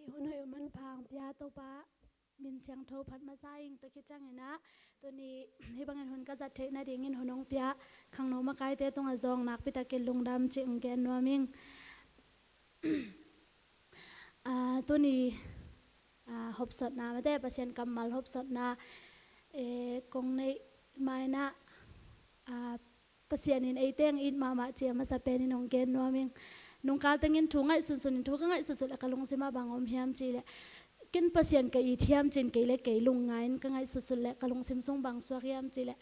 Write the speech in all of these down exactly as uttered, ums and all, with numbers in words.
Hun hoih hun manpha hong pia Topa min siangtho phat masa ing. Tua khit ciangin ah tuni hih bangin hun ka zat theih nadingin hun hong pia khangno makaite tungah zong nakpi takin lungdam cih hong gen nuam ing. Ah, tuni, ah, hopsotna mate, Pasian kammal hopsotna, eh, kong neih ma-in ah, ah, Pasian in eite hong it mahmah cih a masa penin hong gen nuam ing. Nungkal tengin thu ngaihsunsun in, thu ka ngaihsutsut le ka lungsimah bang om hiam cih leh, ken Pasian ka it hiam ci-in kei le kei lungngai in ka ngaihsutsut le ka lungsim sung bang suak hiam cih leh,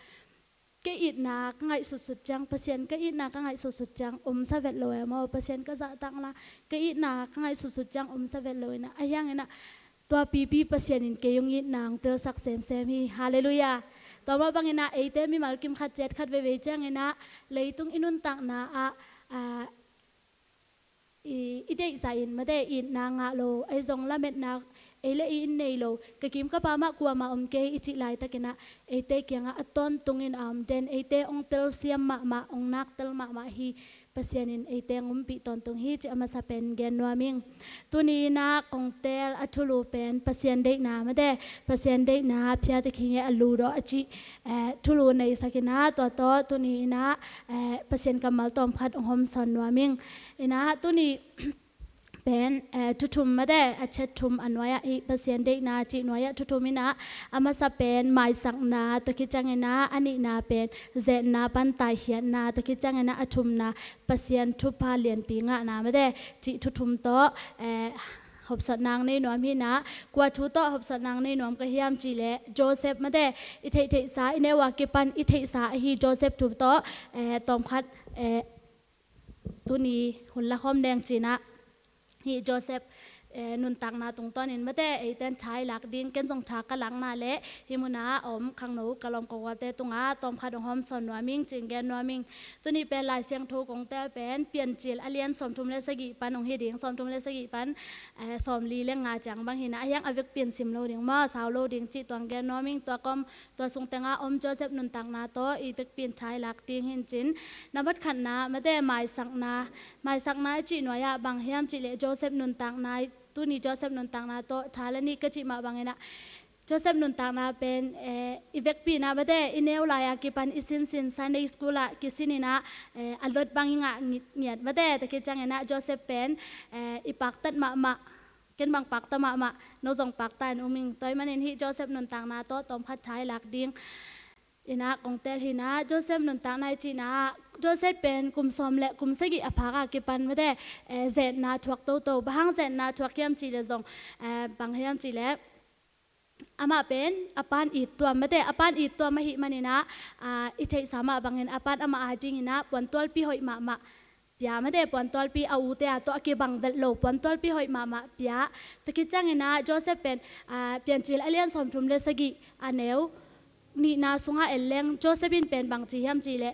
kei itna ka ngaihsutsut ciang, Pasian ka itna ka ngaihsutsut ciang omsa vet lo e maw, Pasian ka zahtakna ka itna ka ngaihsutsut ciang omsa vet lo in ah, ahi hangin ah tua pipi Pasian in kei hong itna hong telsak semsem hi. Halleluiah. Tua mah bangin ah eite mimal kim khat ciat khat veivei ciangin ah leitung i nuntakna ah, ah, i, i deihzah in mate, itna ngah lo, ahi zong lametna ei le ei in nei lo, ka kim ka pam ah kuamah om kei i cih laitakin ah eite kiangah a tawntungin a om den, eite hong telsiam mahmah, hong naktel mahmah hi. Pasian in eite hong umpih tawntung hi cih a masa pen gen nuam ing. Tuni in ah kong teel a thulu pen Pasian deihna mate, Pasian deihna phiate khinge a ludawh a cih, eh, thulu neisak in ah tua tawh tuni in ah, eh, Pasian kammal tawmkhat hong hawmsawn nuam ing. In ah tuni pen, eh, thu thum mate, a chet thum a nuai-ah hih Pasian deihna cih nuai-ah thu thum in ah, a masa pen maisakna, tua khit ciangin ah a nihna pen zetna pan taikhiatna, tua khit ciangin ah a thumna Pasian thupha lianpi ngahna mate cih thu thum tawh, eh, hopsotna hong nei nuam hi in ah, kua thu tawh hopsotna hong nei nuam ka hiam cih leh Joseph mate, i theihtheihsa, i neu a kipan i theihsa ahi Joseph thu tawh, eh, tawmkhat, eh, tuni hun lakhawm deng ci-in ah hih Joseph, eh, nuntakna tungtawnin mate, eiten tha i lak ding, ken zong tha ka lakna le hih munah a om khangno ka lawm ka gualte tungah tawmkhat hong hawmsawn nuam ing cih hong gen nuam ing. Tuni pen Lai Siangtho kong teel pen Piancil a lian sawmthum le sagih pan hong hi ding, sawmthum le sagih pan, eh, sawmli le nga ciang bang hi in ah, ahi hang a vekpi in sim lo ding maw, sau lo ding cih tua hong gen nuam ing. Tua kawm tua sung tengah om Joseph nuntakna tawh i vekpi in tha i lak ding hi in cin. Nambat khatna mate, maisakna, maisakna i cih nuai-ah bang hiam cih leh Joseph nuntakna, tuni Joseph nuntakna tawh tha la nih ka cih mah bangin ah Joseph nuntakna pen, eh, i vekpi in ah mate, i neu lai a kipan i sinsin Sunday school ah kisin in ah, eh, a lot bang i ngah ngiat, ngiat mate, tua khit ciangin ah Joseph pen, eh, i paktat mahmah, ken bang pakta mahmah, no zong pakta in um ing. Tua ahih manin hih Joseph nuntakna tawh tawmkhat tha i lak ding. In ah kong teel hi in ah, Joseph nuntakna i cih in ah, Joseph pen kum sawm le kum sagih a phak a kipan mate, eh, zetna thuak toto. Bang hang zetna thuak hiam cih leh zong, eh, bang hiam cih leh, amah pen a pan it tuam mate, a pan it tuam ahih manin ah, ah, i theihsa mah bangin a pan amah a dingin ah puantualpi hoih mahmah pia mate, puantualpi a ute a tawh a kibang vet lo, puantualpi hoih mahmah pia. Tua khit ciangin ah Joseph pen, ah, Piancil a lian sawmthum le sagih a neu nihna sungah en leng Joseph in pen bang ci hiam cih leh,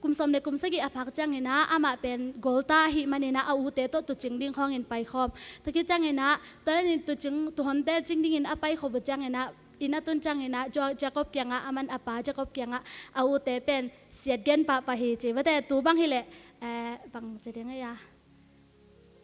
kum sawm le kum sagih a phak ciangin ah amah pen golta ahih manin ah a ute tawh tuucing ding khawngin paikhawm. Tua khit ciangin ah tua danin tuucing, tuuhonte cing dingin a paikhop uh ciangin ah, inn a tun ciangin ah Jo-, Jacob kiangah, aman a pa Jacob kiangah a ute pen siatgen pahpah hi ci. Mate, tu bang hi leh, eh, bang ci ding ei a,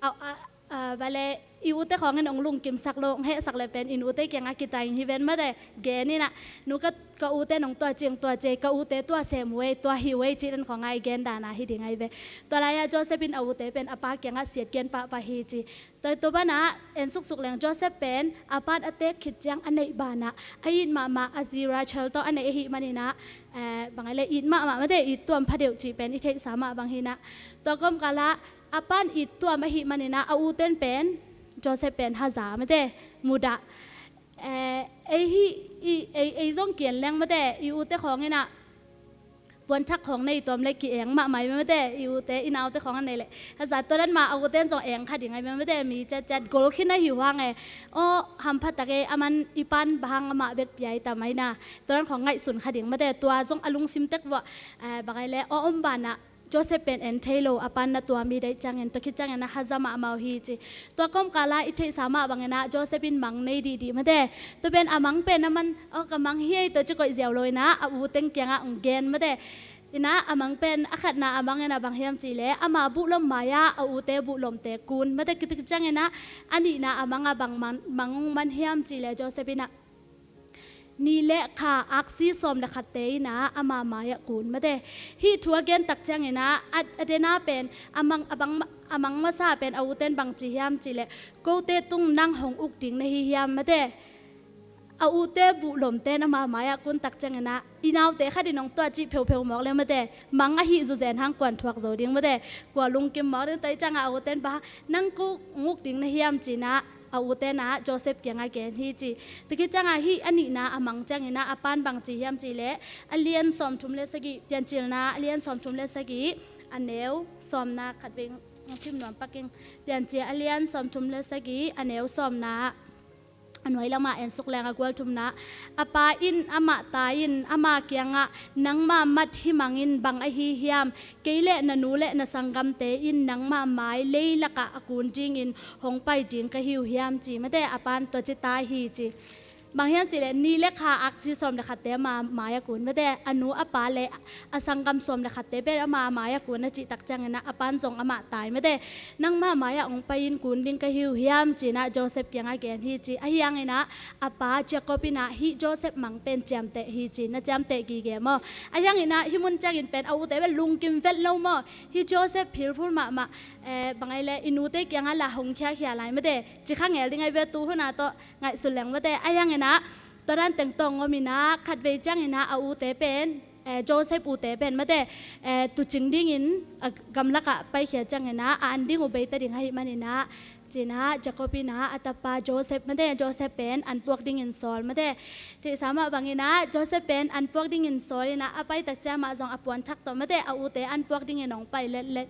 a, a, a, bale, i ute khawngin hong lungkimsak lo, hong hehsak leh pen inn ute kiangah kitaing hi ven mate, gen in ah, nu ka, ka ute nong tua cing, tua cei, ka ute tua sem uh ei, tua hi uh ei, cih dan khawng a i gen dan a hi ding ahi ve. Tua lai-ah Joseph in a ute pen a pa kiangah siatgen pahpah hi ci. Tua, tua banah en suksuk leng Joseph pen a pan a teek khit ciang a neih banah a it mahmah, a zi Rachel tawh a neih ahih manin ah, eh, bang a leh it mahmah mate, it tuam phadeuh cih pen i theihsa mah bang hi in ah. Tua kawmkal ah a pan it tuam ahih manin ah a uten pen Joseph pen haza mate, mudah. Eh, ei hi, i, ei, ei zong kian leng mate, i ute khawngin ah puanthak khawng nei tuam leh ki-eng mahmah i mate, i ute, i naute khawng a nei leh. Haza tua dan mah a uten zong eng kha ding ahi mate, mi ciatciat gol khin ahi uh hang e. Aw, hampha tak e, aman i pan bang hang amah bek pia i tam ahi na. Tua dan khawng ngaihsun kha ding mate, tua zong a lungsim tek vuah, eh, bang a leh, aw, om banah Joseph pen en thei lo, a pan na tuam i deih ciangin, tua khit ciangin a haza mahmah uh hi ci. Tua kawmkal ah i theihsa mah bangin ah Joseph in mang nei dihdih mate. Tua pen a mang pen aman, aw, ka mang hi ei, tua ci koih ziau lo in ah a u teng kiangah hong gen mate. Inah a mang pen a khatna a mang inah bang hiam cihleh ama buhlom mai-ah a ute buhlomte kun. Mate, kiti cianginah a nihna a mang ah bang mang, mang man hiam cihleh Joseph inah ni le kha aksi sawm le khatte inah ama mai-ah kun. Mate, hih thu a gen tak cianginah a, a dena pen a mang, a bang, a mang masa pen a uten bang ci hiam cihleh, kote tung nang hong uk ding na hi hiam? Mate, a ute buhlomte in ama mai-ah kun tak cianginah i naute khat in hong tuah cih pheupheu mawk le mate, mang ahi zuzen hang kuan thuak zo ding mate, kua lungkim mawk ding. Tua i ciangah a uten bang nang ko hong uk ding na hiam cinah a uten ah Joseph kiangah gen hi ci. Tua khit ciangah hih a nihna a mang cianginah a pan bang ci hiam cihleh a lian sawmthum le sagih, Piancilna a lian sawmthum le sagih a neu sawmna khat vei hong sim nuam pak ing. Piancil a lian sawmthum le sagih a neu sawmna a nuai lamah ensuk leng a gualthumna, a pa in amah tai in ama kiangah, nangmah mat himangin bang ahi hiam? Kei le na nu le na sanggamte in nangmah mai leilakah a kun dingin hong pai ding ka hi uh hiam ci. Mate, a pan tua ci ta hi ci. Bang hiam cihleh ni le kha aksi sawm le khatte ama mai-ah kun. Mate, a nu a pa le a sanggam sawm le khatte pen ama mai-ah kun a cih tak cianginah a pan zong amah tai. Mate, nangmah mai-ah hong pai-in kun ding ka hi uh hiam cinah Joseph kiangah gen hi ci. Ahi hanginah a pa Jacob inah hih Joseph mang pen ciamteh hi ci, na ciamteh gige maw? Ahi hanginah hih mun ciangin pen a ute pen lungkim vet lo maw? Hih Joseph philphul mahmah, eh, bang ai le i nute kiangah lah hong khiakhia lai mate, ci kha ngel ding ai ve tu huna tawh ngaihsun leng mate. Ahi hanginah tua dan teng tawng om inah khatvei cianginah a ute pen, eh, Joseph ute pen mate, eh, tuucing dingin a gamlakah paikhiat cianginah a an ding uh beita ding ahih maninah cinah Jacob inah a tapa Joseph mate, Joseph pen an puak dingin sawl mate. Theihsa mah banginah Joseph pen an puak dingin sawl inah a paitak ciang mah zong a puanthak tawh mate, a ute an puak dingin hong pai letlet.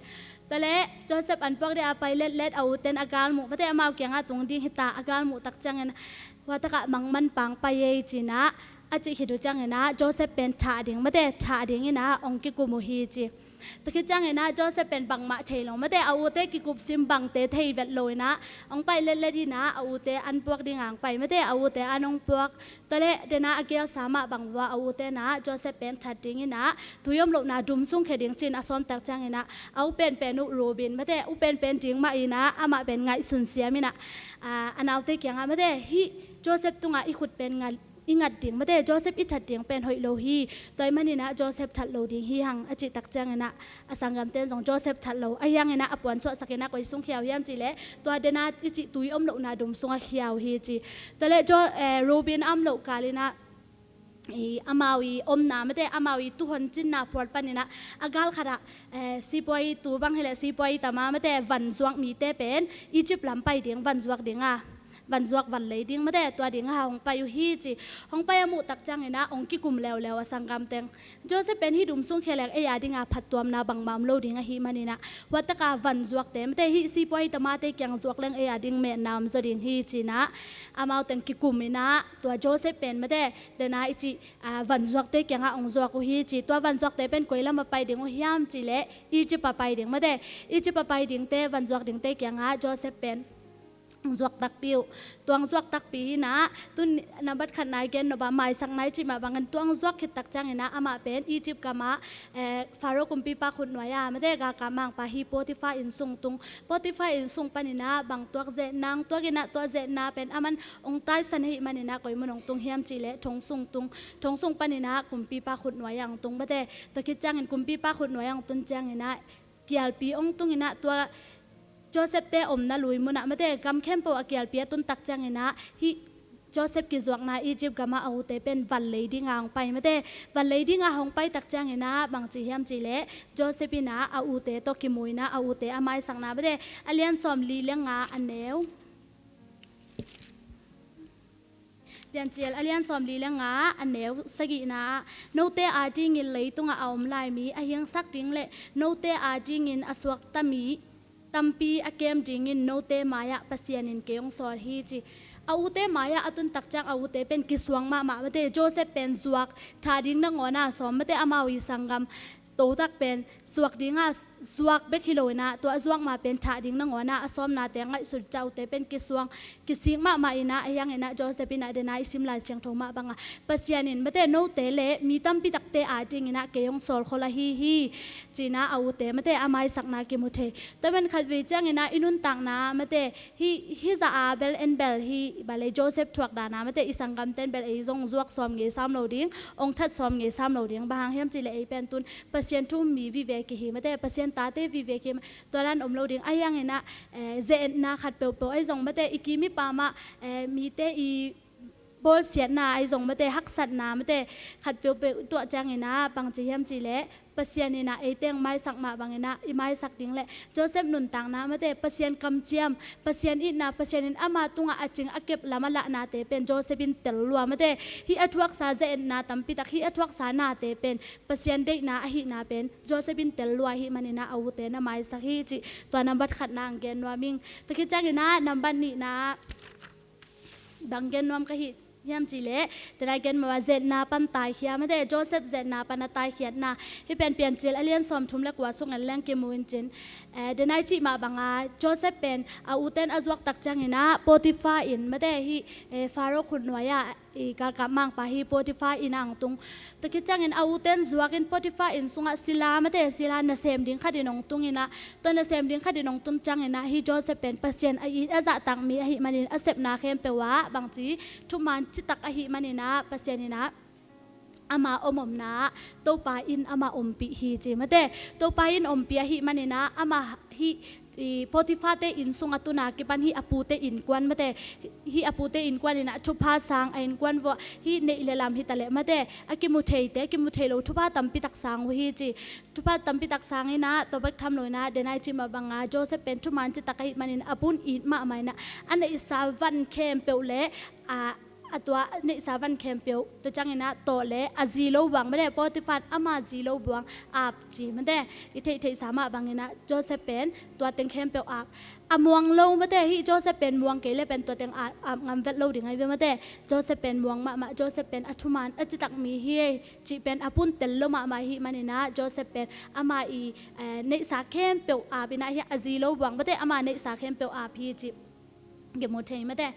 Tua le Joseph an puak ding a pai letlet a uten a galmuh mate, amau kiangah tung ding hita a galmuh tak ciangin, hua takah mangman pang pai ei cinah a cih khit uh cianginah Joseph pen thah ding mate, thah dinginah hong kikum uh hi ci. Tua khit cianginah Joseph pen bangmah thei lo mate, a ute kikupsim bangte thei vet lo inah hong pai letlet inah a ute an puak dingah hong pai mate, a ute an hong puak. Tua le dena a gelsa mah bang vua a ute inah Joseph pen that dinginah tui om lohna dum sung khia ding cin a sawmtak cianginah a u penpen uh Reuben mate, u penpen ding mah inah amah pen ngaihsun siam inah, ah, a naute kiangah mate, hih Joseph tungah i khut pen ngat, i ngat ding mate, Joseph i that ding pen hoih lo hi. Tua ahih maninah Joseph that lo ding hi hang a cih tak cianginah a sanggamte in zong Joseph that lo. Ahi hanginah a puan suahsak inah koi sung khia uh hiam cihleh tua dena i cih tui om lohna dum sungah khia uh hi ci. Tua le Jo-, eh, Reuben a om loh kal inah i, amau i omna mate, amau i tuuhon cinna phual paninah a gal khatah, eh, sipuai, tu bang hileh sipuai tama mate, vanzuak mite pen Egypt lam pai ding, vanzuak dinga, vanzuak vanlei ding mate, tua dinga hong pai uh hi ci. Hong pai a muh tak cianginah hong kikum leuleu a sanggam teng. Joseph pen hih dum sung khia leng ei a dinga phattuamna bangmah om lo ding ahih maninah hua taka vanzuakte mate, hih sipuai tamate kiang zuak leng ei a ding metna om zaw ding hi cinah amau teng kikum inah tua Joseph pen mate, dena i cih, ah, vanzuakte kiangah hong zuak uh hi ci. Tua vanzuakte pen koi lam a pai ding uh hiam cihleh Egypt a pai ding mate, Egypt a pai dingte, vanzuak dingte kiangah Joseph pen hong zuak takpi uh. Tua hong zuak takpi inah tun nambat khatna i gen nop a maisakna i cih mah bangin tua hong zuak khit tak cianginah amah pen Egypt gamah, eh, Pharaoh kumpipa khutnuai-ah mate, galkap mangpa hi Potiphar innsung tung. Potiphar innsung paninah bang tuak zehna hong tuak inah tua zehna pen aman hong taisan ahih maninah koi mun hong tung hiam cihleh thong sung tung. Thong sung paninah kumpipa khutnuai-ah hong tung mate. Tua khit ciangin kumpipa khutnuai-ah hong tun cianginah kialpi hong tung inah tua Joseph-te omna lui munah mate, gam khempeuh a kialpi a tun tak cianginah hih Joseph kizuakna Egypt gamah a ute pen vanlei dinga hong pai mate. Vanlei dinga hong pai tak cianginah bang ci hiam cihleh Joseph inah a ute tawh kimu inah a ute a maisakna mate, a lian sawmli le nga a neu. Piancil a lian sawmli le nga a neu sagihna ah, note adingin leitungah a om lai mi a hingsak ding le note adingin a suakta mi tampi a kem dingin note mai-ah Pasian in kei hong sawl hi ci. A ute mai-ah a tun tak ciang a ute pen kisuang mahmah mate, Joseph pen zuak, thah ding nangawn a sawm mate, amau i sanggam totak pen zuak dingah zuak bek hi lo inah, tua a zuak ma pen thah ding nangawnah a sawmnate ngaihsut caute pen kisuang kisik mahmah inah, ahi hanginah Joseph inah dena i sim Lai Siangtho mah bangah Pasian in mate note le mi tampi takte a dinginah kei hong sawlkhol ahi hi, cinah a ute mate a maisakna kimu thei. Tua man khatvei cianginah i nuntakna mate hih hizah a bel en bel hih balei Joseph thuak dana mate i sanggamten bel ei zong zuak sawm ngei sam lo ding, ong that sawm ngei sam lo ding. Bang hang hiam cihleh ei pen tun Pasian thu um mi vive kihi mate, Pasian tate vive kihi, tua dan om lo ding. Ahi hanginah eh, ze-etna khat peuhpeuh ahi zong mate i kim i pam ah eh, mite i bawlsiatna ahi zong mate, haksatna mate khat peuhpeuh tuah cianginah bangci hiam cihleh Pasian inah eiteng maisak mah banginah i maisak ding le Joseph nuntakna mate Pasian kamciam, Pasian itna, Pasian in ama tungah a cing a kep lam a lahnate pen Joseph in tel lua mate. Hih a thuaksa ze-etna tampitak, hih a thuaksa nate pen Pasian deihna ahihna pen Joseph in tel lua ahih maninah a ute na maisak hi cih tua nambat khatna ang gen nuam ing. Tua khit cianginah nambat nihna bang gen nuam ka hi hiam cihleh, denai gen mah a zetna pan taikhia mate, Joseph zetna pan a taikhiatna. Hih pen Piancil a lian sawmthum le kua sung en leng kimu in cin. Eh, denai cih mah banga Joseph pen a uten a zuak tak cianginah Potiphar in mate hih eh, Pharaoh khutnuai ah i galkap mangpa hi Potiphar in ang tung. Tua khit ciangin a uten zuakin Potiphar inn sungah sila mate sila nasem ding khatin ong tunginah, tua nasem ding khatin ong tun cianginah hih Joseph pen Pasian a it a zahtak mi ahih manin a sepna khempeuh ah bangci thuman citak ahih maninah Pasian inah ama om omna ah Topa in ama ompih hi ci mate. Topa in ompih ahih maninah ama hih i Potiphar te inn sung a tuna kipan hih a pute innkuan mate, hih a pute innkuan inah thupha sang a innkuan vuah hih neih le lam hi taleh mate a kimu theite a kimu thei lo thupha tampi tak sang uh hi ci. Thupha tampi tak sang inah tua bek tham lo inah denai cih mah banga Joseph pen thuman citak ahih manin a pun it mahmah inah a neihsa van khempeuh le a a tua neihsa van khempeuh tua cianginah tawh le a zi lo buang mate Potiphar ama zi lo buang ap ci mate i theihtheihsa mah banginah Joseph pen tua teng khempeuh ap. A muang lo mate hih Joseph pen muang kei le pen tua teng ap, ap ngam vet lo ding ahi ve mate. Joseph pen muang mahmah, Joseph pen a thuman a citak mi hi ei cih pen a pun tel lo mahmah ahih maninah Joseph pen ama i eh, neihsa khempeuh ap inah hih a zi lo buang mate ama neihsa khempeuh ap hi cih kimu thei mate.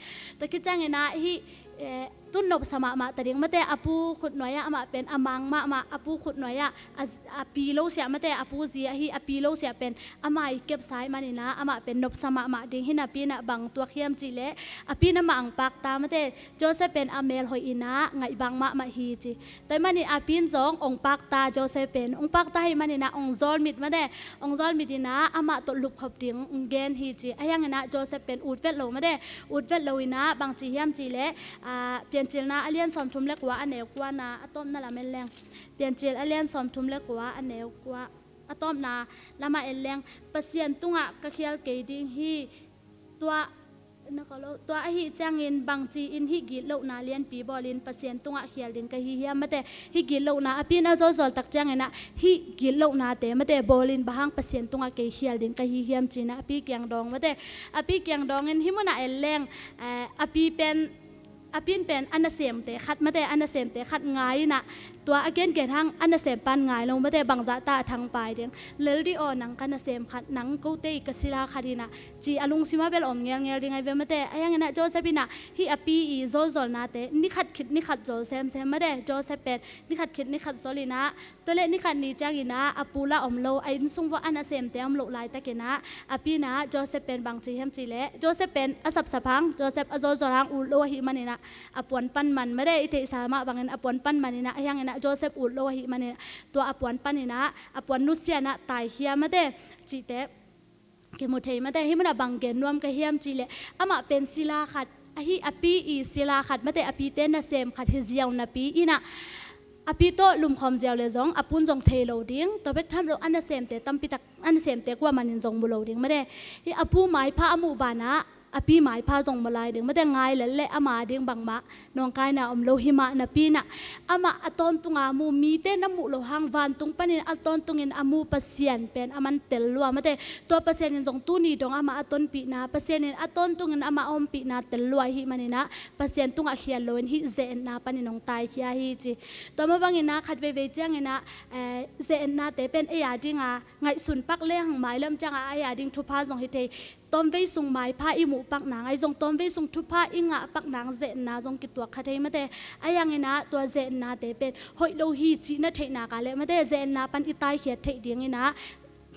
Tua khit cianginah hih eh, tun nopsa mahmah ta ding mate a pu khutnuai ah amah pen a mang mahmah a pu khutnuai ah a, a pi lo siah mate a pu zi ahi a pi lo siah pen ama i kepsa ahih maninah amah pen nopsa mahmah ding hi napi inah bang tuak hiam cihleh a pi in amah ang pakta mate Joseph pen a melhoih inah ngaihbang mahmah hi ci. Tua ahih manin a pi in zong ong pakta Joseph pen ong pakta ahih maninah ong zawlmit mate ong zawlmit inah amah tawh lupkhop ding ong gen hi ci. Ahi hanginah Joseph pen ut vet lo mate ut vet lo inah bangci hiam cihleh ah, Piancilna a lian sawmthum le kua a neu kuana a tawpna lam en leng. Piancil a lian sawmthum le kua a neu kua a tawpna lamah en leng Pasian tungah ka khial kei ding hi. Tua na ka lo tua ahih ciangin bangci in hih gitlohna lianpi bawlin Pasian tungah khial ding ka hi hiam mate hih gitlohna a pi in a zawlzawl tak cianginah hih gitlohnate mate bawlin bang hang Pasian tungah kei khial ding ka hi hiam cinah a pi kiang dawng mate a pi kiang dawngin hih munah en leng eh, a pi pen a pi in pen a nasemte khat mate a nasemte khat ngai inah tua a gengen hang a nasem pan ngai lo mate bangzah ta a thangpai ding lel dih aw nang ka nasem khat nang kote i ka sila khat inah ci a lungsim a bel om ngelngel ding ahi ve mate. Ahi hanginah Joseph inah hih a pi i zawlzawlnate ni khat khit ni khat zawl semsem mate Joseph pen ni khat khit ni khat zawl inah Tua leh ni khat ni cianginah a pu lah om lo a inn sung vuah a nasemte om loh laitakinah a pi inah Joseph pen bangci hiam cihleh Joseph pen a sapsap hang Joseph a zawlzawl hang ut lo ahih maninah a puan pan man mate i theihsa mah bangin a puan pan maninah ahi hanginah Joseph ut lo ahih maninah tua a puan paninah a puan nusianah taikhia mate cihte kimu thei mate. Hih munah bang gen nuam ka hiam cihleh amah pen sila khat ahi a pi i sila khat mate a pite nasem khat hi ziau napi inah a pi tawh lumkhawm ziau le zong a pun zong thei lo ding tua bek tham lo a nasemte tampi tak a nasemte kuamanin zong mu lo ding mate. Hih a pu maipha a muh banah a pi maipha zong mawlai ding, mate, ngai lel le ama ding bangmah nawngkaina om lo. Himah napi inah amah a tawntunga mu, mite na muh loh hang vantungah panin a tawntungin a mu Pasian pen aman tel lua, mate. Tua Pasian in zong tuni dong amah a tonpihna, Pasian in a tawntungin amah a ompihna tel lua ahih maninah Pasian tungah khial loin hih ze-etna panin hong taikhia hi ci. Tua mah banginah khat veivei cianginah, eh, ze-etnate pen ei a dinga ngaihsun pak lehang mailam ciangah ei a ding thupha zong hi thei. Tawmvei sung maipha i muh pak nang, ahi zong tawmvei sung thupha i ngah pak nang ze-etna zong kituak kha thei, mate. Ahi hanginah tua ze-etnate pen hoih lo hi cih na theih nak leh, mate, ze-etna pan i taikhiat theih dinginah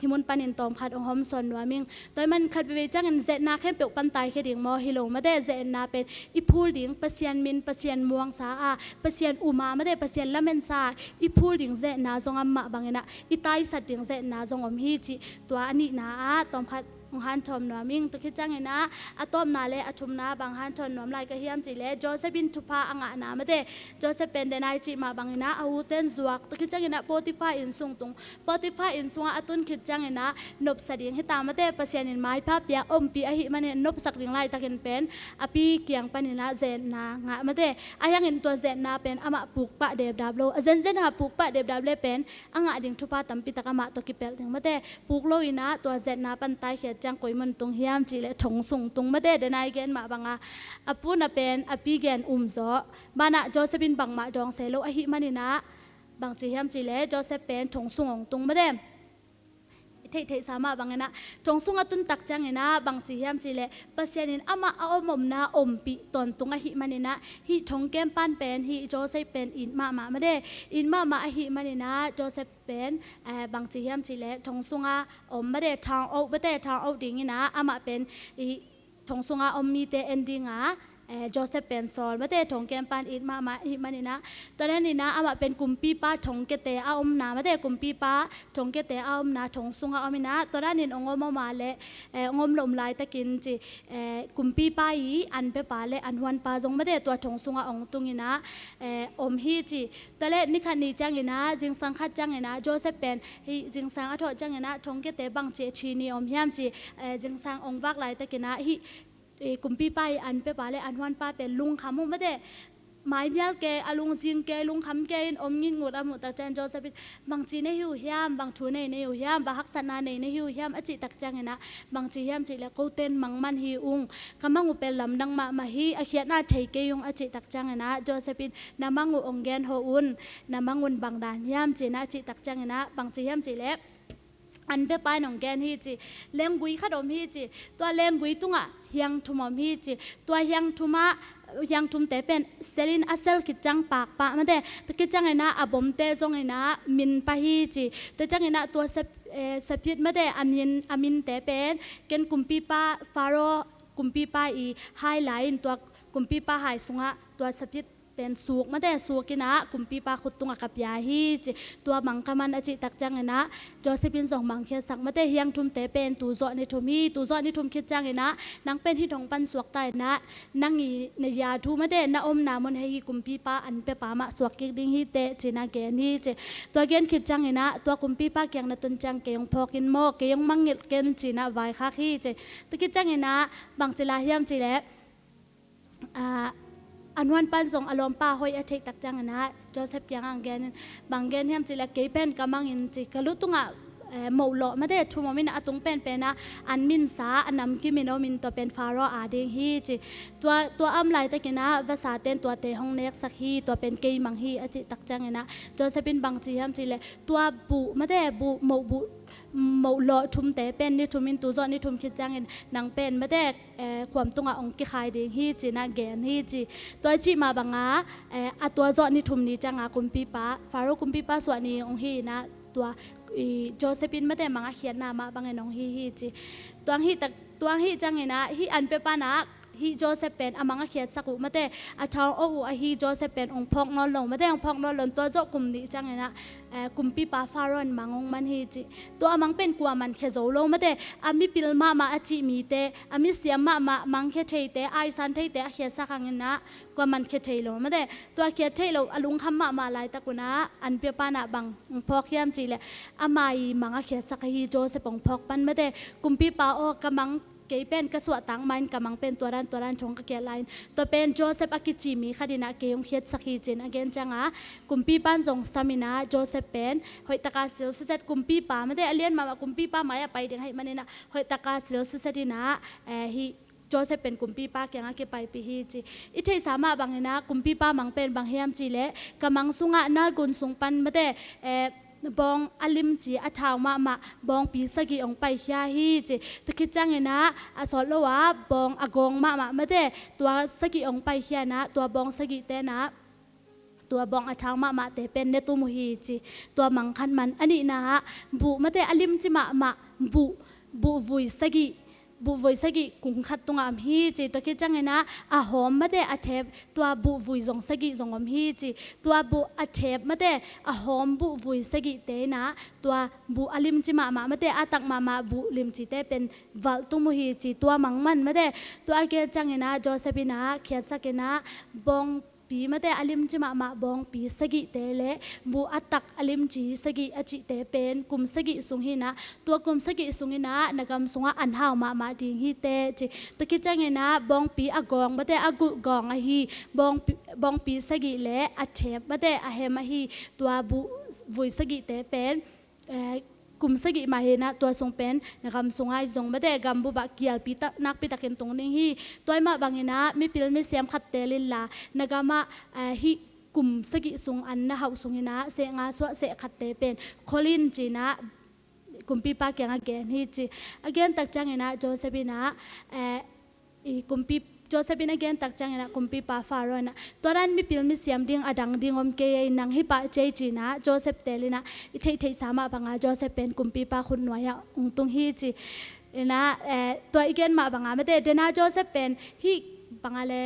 hih mun panin tawmkhat hong hawmsawn nuam ing. Tua ahih man khat veivei ciangin ze-etna khempeuh pan taikhia ding maw? Hi lo, mate. Ze-etna pen i phul ding, Pasian min, Pasian muangsa a, Pasian um a, mate, Pasian lamensa a i phul ding ze-etna zong om mah banginah i taisat ding ze-etna zong om hi cih tua a nihna ah tawmkhat hong hanthawn nuam ing. Tua khit cianginah a tawpna le a thumna bang hanthawn nuam lai ka hiam cih leh Joseph in thupha a ngahna, mate. Joseph pen denai cih mah banginah a uten zuak. Tua khit cianginah Potiphar inn sung tung. Potiphar inn sungah a tun khit cianginah nopsa ding hi ta, mate. Pasian in maipha pia, ompih ahih manin nopsak ding laitakin pen a pi kiang paninah ze-etna ngah, mate. Ahi hangin tua ze-etna pen amah puk pah depdap lo. A zenzen a puk pah depdap le pen a ngah ding thupha tampi tak amah tawh kipelh ding, mate. Puk loinah tua ze-etna pan taikhiat ciang koi mun tung hiam cih leh thong sung tung, mate. Denai gen mah banga a pu na pen a pi gen um zaw. Banah Joseph in bangmah dawng se lo ahih maninah bangci hiam cih leh Joseph pen thong sung hong tung, mate. I theihtheihsa mah banginah thong sung a tun tak cianginah bangci hiam cih leh Pasian in amah a om omna ompih tawntung ahih maninah hih thongkem pan pen hih Joseph pen it mahmah, mate. It mahmah ahih maninah Joseph pen, eh, bangci hiam cih leh thong sunga om, mate, thang oh, mate, thang oh dinginah amah pen i thong sunga om mite en dinga, eh, Joseph pen sawl, mate, thongkem pan it mahmah ahih maninah. Tua daninah amah pen kumpipa thongkiate a omna, mate, kumpipa thongkiate a omna thong sunga ominah, tua danin hong om om a leh, eh, hong om lo om laitakin ci, eh, kumpipa i an pepa le an huanpa zong, mate, tua thong sunga hong tunginah, eh, om hi ci. Tua leh ni khat ni cianginah, zingsang khat cianginah Joseph pen hih zingsang a thawh cianginah thongkiate bangci a ci ni om hiam ci, eh, zingsang hong vak laitakinah hih, eh, kumpipa i an pepa le an huanpa pen lungkham uh, mate. Maimial kei, a lungzing kei, lungkham kei in om ngitngut a muh tak ciang Joseph in, bangci na hi uh hiam, bang thu nei na hi uh hiam, bang haksatna nei na hi uh hiam a cih tak cianginah bangci hiam cih leh koten mang man hi ung, ka mang uh pen lamdang mahmah hi, a khiatna thei kei ung a cih tak cianginah Joseph in, na mang uh hong gen hawh un, na mang un bang dan hiam cinah a cih tak cianginah bangci hiam cih leh an pepa in hong gen hi ci. Lenggui khat om hi ci. Tua lenggui tungah hiang thum om hi ci. Tua hiang thumah, hiang thumte pen selin a sel khit ciang pakpah, mate. Tua khit cianginah a bomte zonginah min pah hi ci. Tua cianginah tua sep-, eh, sapit, mate, a min, a minte pen ken kumpipa Faro kumpipa i hai lai-in tua kumpipa hai sungah tua sapit pen suk, mate, sukinah kumpipa khut tungah ka pia hi ci. Tua mang ka man a cih tak cianginah Joseph in zong mangkhiatsak, mate, hiang thumte pen tuzawh ni thum hi. Tuzawh ni thum khit cianginah nang pen hih thong pan suakta inah nang i na ya thu, mate, na omna mun hei hih kumpipa an pepa mah suak kik ding hi teh cinah gen hi ci. Tua gen khit cianginah tua kumpipa kiang na tun ciang kei hong phawk in maw, kei hong mangngilh ken cinah vaikhak hi ci. Tua khit cianginah bangci lai hiam cih leh, ah, a nuanpan zong a lawmpa hoih a theih tak cianginah Joseph kiangah hong gen in, bang gen hiam cih leh kei pen ka mangin ci, ka lu tungah, eh, moh lawh, mate, thum om in a tung penpenah an minsa a namkim in om in tua pen Faro a ding hi ci. Tua, tua a om laitakinah vasate'n tuate hong neksak hi, tua pen kei mang hi a cih tak cianginah Joseph in bangci hiam cih leh tua buh, mate, buh, moh buh, moh lawh thumte pen ni thum in tuzawh ni thum khit ciangin nang pen, mate, eh, khuam tungah hong kikhai ding hi cinah gen hi ci. Tua cih mah banga, eh, a tua zawh ni thum ni cianga kumpipa, Faro kumpipa suah ni hong hi inah tua, i, Joseph in, mate, mangakhiatna mah bangin hong hi hi ci. Tua hih tak, tua hih cianginah hih an pepa inah hih Joseph pen a mangakhiatsak uh, mate, a thang oh uh ahi Joseph pen hong phawk nawn lo, mate, hong phawk nawn lo. Tua zawh kum nih cianginah, eh, kumpipa Faro in mang hong man hi ci. Tua a mang pen kua mankhia zo lo, mate, a mipil mahmah a cih mite, a misiam mahmah, mangkhia theite, aisan theite a khiatsak hanginah kua mankhia thei lo, mate. Tua khiat theih loh a lungkham mahmah laitak unah an pepa inah bang hong phawk hiam cih leh ama i mangakhiatsak ahi Joseph hong phawk pan, mate. Kumpipa aw, ka mang Kei pen ka suahtak ma-in ka mang pen tua dan tua dan thong ka kiat lai-in, tua pen Joseph a kici mi khat in ah kei hong khiatsak hi ci-in a gen ciangah kumpipa in zong sam in ah Joseph pen hoihtaka sil siset, kumpipa mate a lian mahmah kumpipa mai-ah pai ding ahih manin ah hoihtaka sil siset in ah, eh, hih Joseph pen kumpipa kiangah kipaipih hi ci. I theihsa mah bangin ah kumpipa mang pen bang hiam cih leh, ka mang sungah Nile gun sung pan mate, eh, bawng a limci a thau mahmah bawngpi sagih hong paikhia hi ci. Tua khit ciangin ah a sawt lo-a bawng a gawng mahmah mate, tua sagih hong paikhia in ah tua bawng sagihte in ah tua bawng a thau mahmahte pen ne tum uh hi ci. Tua mang khat man. A nihna ah buh mate a limci mahmah buh, buh vui sagih, buh vui sagih kung khat tungah om hi ci. Tua khit ciangin ah a hawm mate a thep, tua buh vui zong sagih zong om hi ci. Tua buh a thep mate a hawm buh vui sagihte in ah tua buh a limci mahmah mate a tak mahmah buh limcite pen valh tum uh hi ci. Tua mang man mate. Tua a gen ciangin ah Joseph in ah khiatsak in ah bawngpi mate a limci mahmah bawngpi sagihte le buh a tak a limci sagih a cihte pen kum sagih sung hi in ah, tua kum sagih sung in ah na gam sungah an hau mahmah ding hi teh ci. Tua khit ciangin ah bawngpi a gawng mate a gulh gawng ahi bawngpi, bawngpi sagih le a thep mate a hem ahi tua buh vui sagihte pen, eh, kum sagih mah hi in ah tua sung pen na gam sungah zong mate gam bup ah kialpi tak, nakpi takin tung ding hi. Tua ahih mah bangin ah mipil misiam khat teel inla na gamah, eh, hih kum sagih sung an na hauh sung in ah seh nga suah seh khatte pen khol in ci-in ah kumpipa kiangah gen hi ci. A gen tak ciangin ah Joseph in ah, eh, i kumpi, Joseph in a gen tak ciangin ah kumpipa Pharaoh in ah, tua dan mipil misiam ding a dang ding om kei ei, nang hi pah ci ei ci-in ah Joseph teel in ah, i theihtheihsa mah bangah Joseph pen kumpipa khutnuai ah hong tung hi ci. In ah, eh, tua i gen mah bangah mate, dena Joseph pen hih bangah le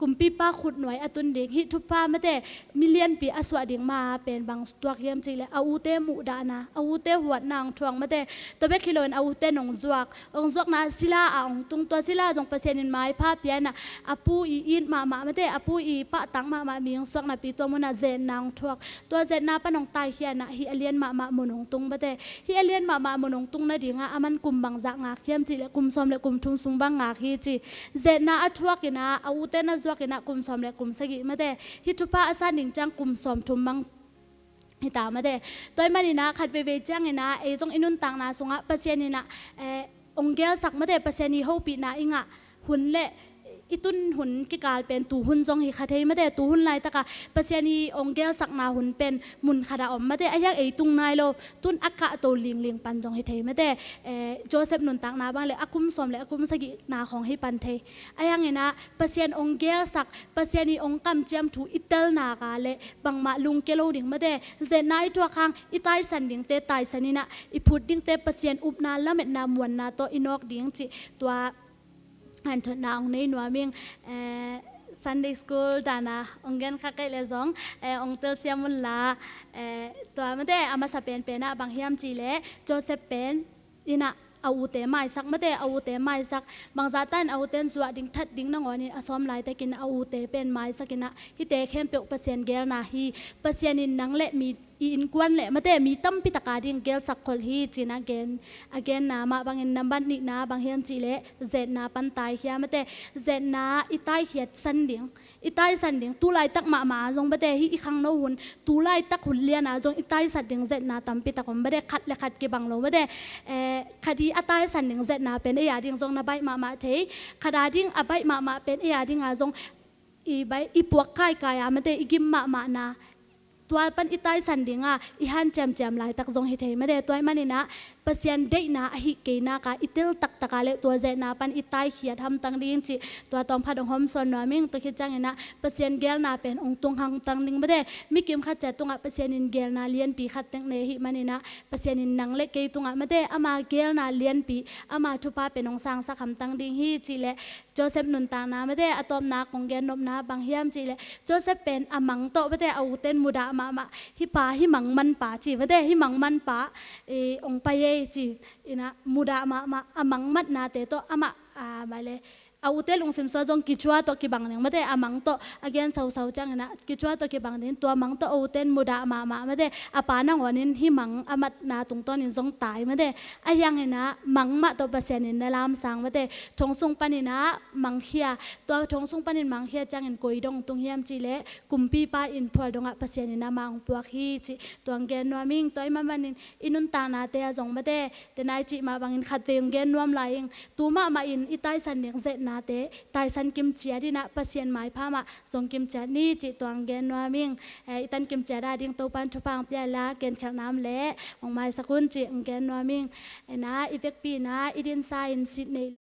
kumpipa khutnuai a tun ding, hih thupha mate milianpi a suah ding mah pen bang tuak hiam cih leh a ute muhdahna, a ute huatna hong thuak mate. Tua bek hi loin a ute in hong zuak, hong zuakna sila ah hong tung, tua sila zong Pasian in maipha pia in ah, a pu i it mahmah mate, a pu i pahtak mahmah mi hong suak napi tua munah zetna hong thuak. Tua zetna pan hong taikhia in ah hih a lian mahmah mun hong tung mate. Hih a lian mahmah mun hong tung nadingah a man kum bangzah ngak hiam cih leh kum sawm le kum thum sung bang ngak hi ci. Zetna a thuak in ah a ute na zuak in ah kum sawm le kum sagih mate. Hih thupha a san ding ciang kum sawm thum bang hi ta mate. Tua ahih manin ah khat veivei ciangin ah ei zong i nuntakna sungah Pasian in ah, eh, hong gelsak mate, Pasian i hopihna i ngah hun le i tun hun kikal pen tu hun zong hi kha thei mate. Tu hun laitakah Pasian i hong gelsakna hun pen mun khatah om mate, a hiang ei tung nai lo, tun a kahto lingling pan zong hi thei mate. Eh, Joseph nuntakna bang le a kum sawm le a kum sagihna khawng hi pan thei. A hiangin ah Pasian hong gelsak, Pasian i hong kamciam thu i telnak ah le bangmah lungkia lo ding mate. Zetna i thuak hang i taisan dingte taisan in ah, i phut dingte Pasian upna, lametna, muanna tawh i nawk ding cih tua hanthotna hong nei nuam ing. Eh, Sunday school dan a hong gen kha kei le zong, eh, hong telsiam unla, eh, tua mate a masa penpen ah bang hiam cih leh Joseph pen in ah a ute maisak mate, a ute maisak. Bangzah ta in a ute in zuah ding, that ding nangawnin a sawm laitakin a ute pen maisak in ah, hihte khempeuh Pasian gelna hi. Pasian in nang le mi i innkuan le mate mi tampi tak a ding gelsak khol hi ci-in a gen, a genna mah bangin nambat nihna bang hiam cih leh zetna pan taikhia mate. Zetna i taikhiat san ding, i taisan ding, tu laitak mahmah ah zong mate, hih i khangno hun, tu laitak hun lian ah zong i taisat ding zetna tampi tak om mate, khat le khat kibang lo mate. Eh, khat i a taisan ding zetna pen ei a ding zong na baih mahmah thei. Khat a ding a baih mahmah pen ei a ding ah zong i baih, i puak kaikai a mate, i gim mahmahna, tua pan i taisan ding a i hanciamciam laitak zong hi thei mate. Tua ahih manin ah Pasian deihna ahih kei nak a i tel taktak a le tua zetna pan i taikhiat hamtang ding cih tua tawmkhat hong hawmsawn nuam ing. Tua khit ciangin ah Pasian gelna pen hong tung hamtang ding mate. Mi kim khat ciat tungah Pasian in gelna lianpi khat tek nei ahih manin ah Pasian in nang le kei tungah mate ama gelna lianpi, ama thupha pen hong sangsak hamtang ding hi cih leh Joseph nuntakna mate a tawpna kong gennopna bang hiam cih leh Joseph pen a mang tawh mate a ute in mudah mahmah, hih pa hih mang manpa ci mate, hih mang manpa, eh, hong pai ei ci in ah mudah mahmah, a mang matnate tawh amah, ah, mai le a ute lungsim sungah zong Keturah tawh kibang ding mate, a mang tawh a gen sausau ciangin ah Keturah tawh kibang ding, tua mang tawh a ute in mudah mahmah mate, a pa nangawnin hih mang a matna tungtawnin zong tai mate, ahi hangin ah mang mah tawh Pasian in na lamsang mate, thong sung panin ah mangkhia, tua thong sung panin mangkhia ciangin koi dong tung hiam cih leh kumpipa in phual dongah Pasian in amah hong puak hi cih tua hong gen nuam ing. Tua ahih manin i nuntaknate ah zong mate, denai cih mah bangin khatvei hong gen nuam lai ing. Tu mahmah in i taisan ding zetnate taisan kimciat in ah Pasian maipha mah zong kimciat ni cih tua hong gen nuam ing. Eh, i tan kimciat a ding Topan thupha hong pia la, ken khelhna om leh hong maisak un cih hong gen nuam ing. Ena i vekpi in ah i dinsa in sit nei